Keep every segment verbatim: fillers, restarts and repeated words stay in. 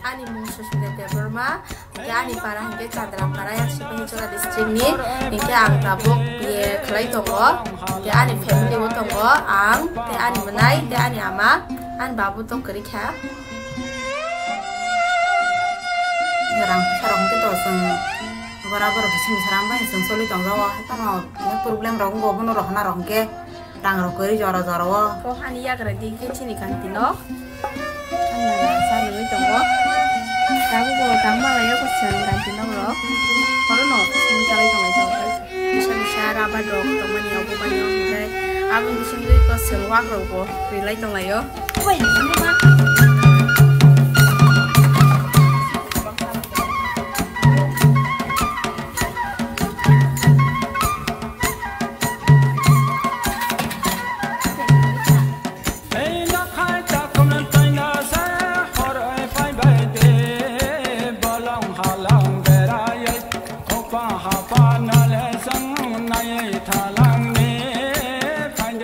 Ani mung Susmita Debbarma, hingke ani para hingke Chandra para, yang Sipahichora district ni, hingke ang tabuk B A khlai tongo, hingke ani family bo tongo, ang, tei ani mwnai, tei ani ama, ani babu tong kwrwi kha. Rang phaisa rok hingke to chwng bora borok khe simi sara bai chwng choli tong jago, haikhe no problem rok wngkha, bono rohorna rok hingke. Rang rok kwrwi jora jora o. Kok ani yagra di khe chini kanti nok. Ang nana sa nungwi tongo. Tabuk bo tangma lai o kwchwng kanti nok rok. Oro no simi chalai tongo ito. Bisa bisa rubber rok tongmani obo mani o hwnkhe. Aboni bisingtwi kwchwng wak rok bo kwrwi lai tong lai o.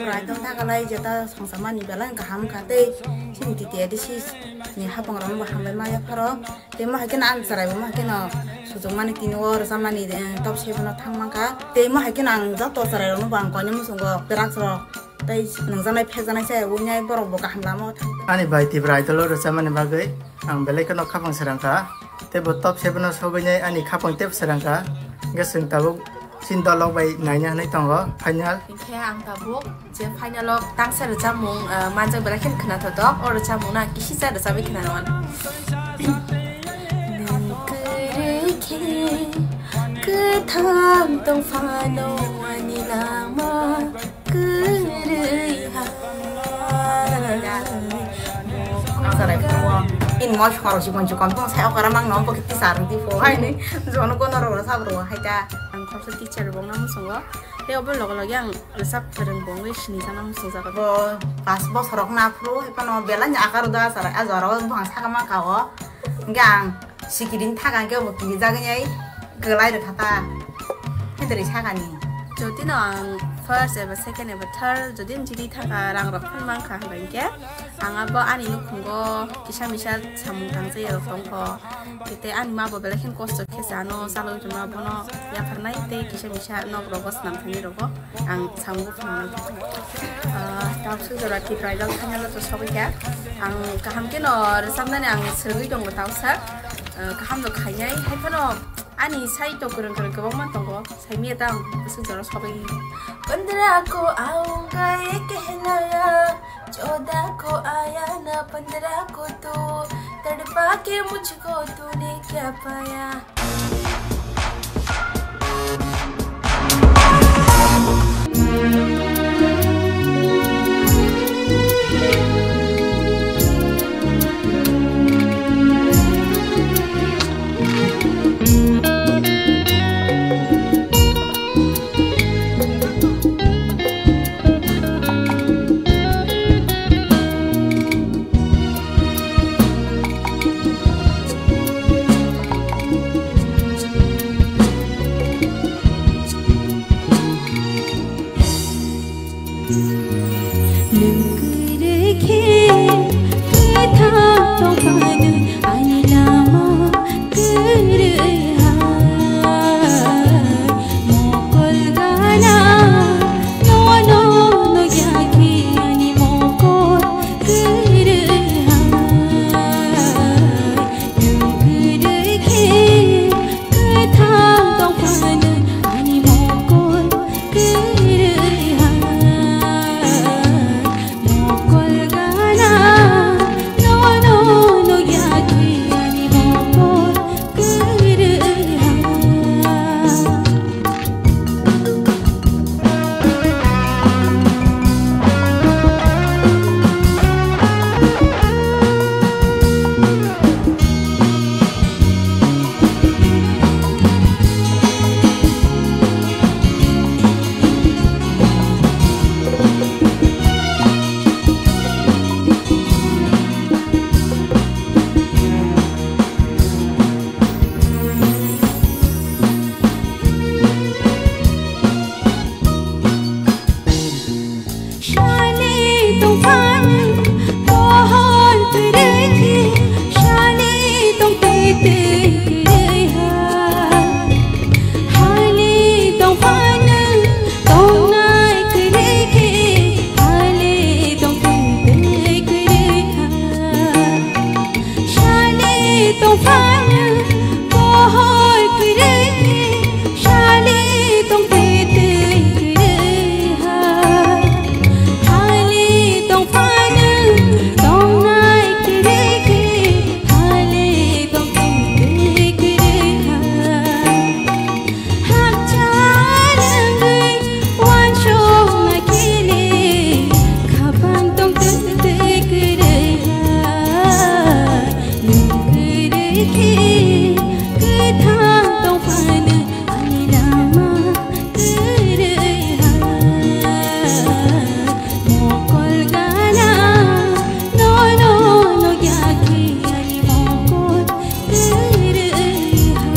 Raitong thakalai jeta songsa mani belai kaham kha tei chini T T A D C ni hapang rok bo hambai ma yapharo. Tei mo hai kheno ang chwrai bo mo hai kheno sujukmani tini o rwchapmani, eh, top seven o thang mankha. Tei mo hai kheno ang joto chwrai rokno bo ang koinwi muchungo drugs rok tei nungjaknai phekjaknai se wngnai borok bo kaham lama o thang. Ani bai Tipra Idol o rwchapmani bagwi ang belai kheno khapang srang kha. Tei bo top seven o sogwinai ani khapang teibo srang kha. Hwnkhe chwng tabuk chini dolok bai naina hinwi tongo final. Hinkhe ang tabuk je final o tangsa rwchapmung, ah, manjak belai kheno khwnathok, o rwchapmung no ang kisisa rwchapwi khwnanw. Nwng kwrwi khe kwthang tong phano ani lama kwrwi ha. Ang sarai phunuo. In moi khoro si bonsi kon tong sai okara mang no bo kiti sarung ti pho hai ni. Jono kono ro sab ro hai ta. Ang khoroksa teacher bo wngna muchungo. Tei obo loge loge ang rwchap kwrwng bo wngwi sini sana muchungjago. Bo pas bosor rok na phuru hai phano belai ni akar da sarai a jora o bwkhang saka ma ka o. Hingke ang sikiri thaka hingke bo kiri jagwi nai kwlai rwkha ta. Hindri sakani. Jodi no ang first eba second eba third jodi jiri thaka rang rok phano mankha hingke ang abo ani nukhungo kisa misa samung tangsa ya rok tongkho. Tei ani ma bo belai kheno kosto khe se ano chalwi rwma bono yapharnai tei kisa misa nok rogo swnam thani rogo ang samung phano. Ah, tabuk suk jora Tipra Idol final o to sogwi kha. Ang kaham khe no rwchapnani ang swrwngwi tongo tausa. Ah, kaham no khainai hai phano ani sai to kwrwng kwrwng kwbangma tongo. Saimiya ta ang bwswk jora sogwi. Pandra ko aunga ye kehlaya, choda ko aya na pandra ko tu, tadpa ke mujhko tune kya paya. Twi kwrwi ha. Hali tongphano tongnai kwrwi khe, hali tongtwi twi kwrwi ha. Sali tongphano pohor kwrwi khe, sali tongtwi twi kwrwi ha. Hali tongphano tongnai kwrwi khe, hali tongtwi twi kwrwi ha. Hakcha nangwi wansokna khe le, khapang tongtwi twi kwrwi ha. Nwng kwrwi khe kwthang tongphano ani lama kwrwi ha. Mokol gana nono nukya khe ani mokol kwrwi ha.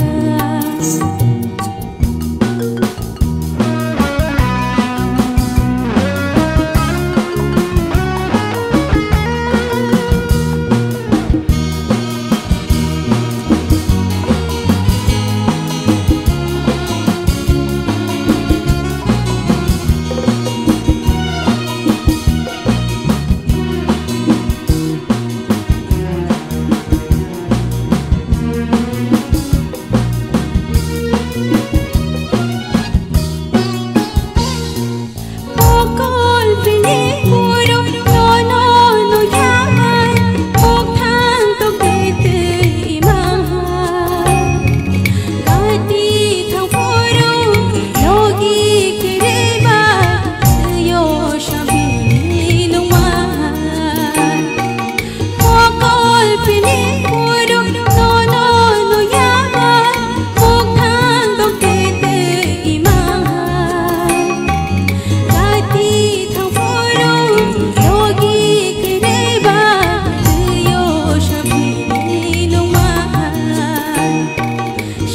Mokol bini borok nono nukya hai, mokthang tokte twi maha. Gati thang phuru logi kwrwi ba, twiyo sabini nungma hai. Mokol bini borok nono nukya hai, mokthang tokte twi maha. Gati thang phuru logi kwrwi ba, twiyo sabini nungma hai.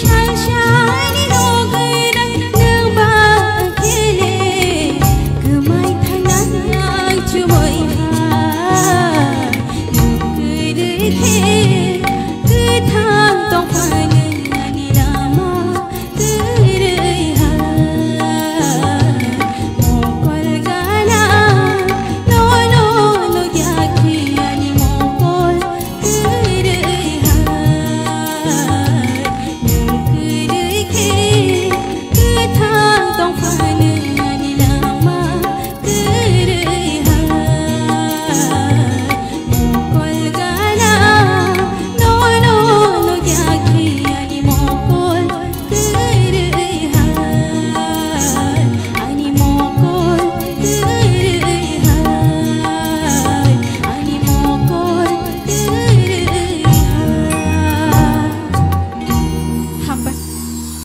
Sangsani nogwi nang nwng ba khe le, kwmai thangna nang chumui ha. Nwng kwrwi khe kwthang tongphai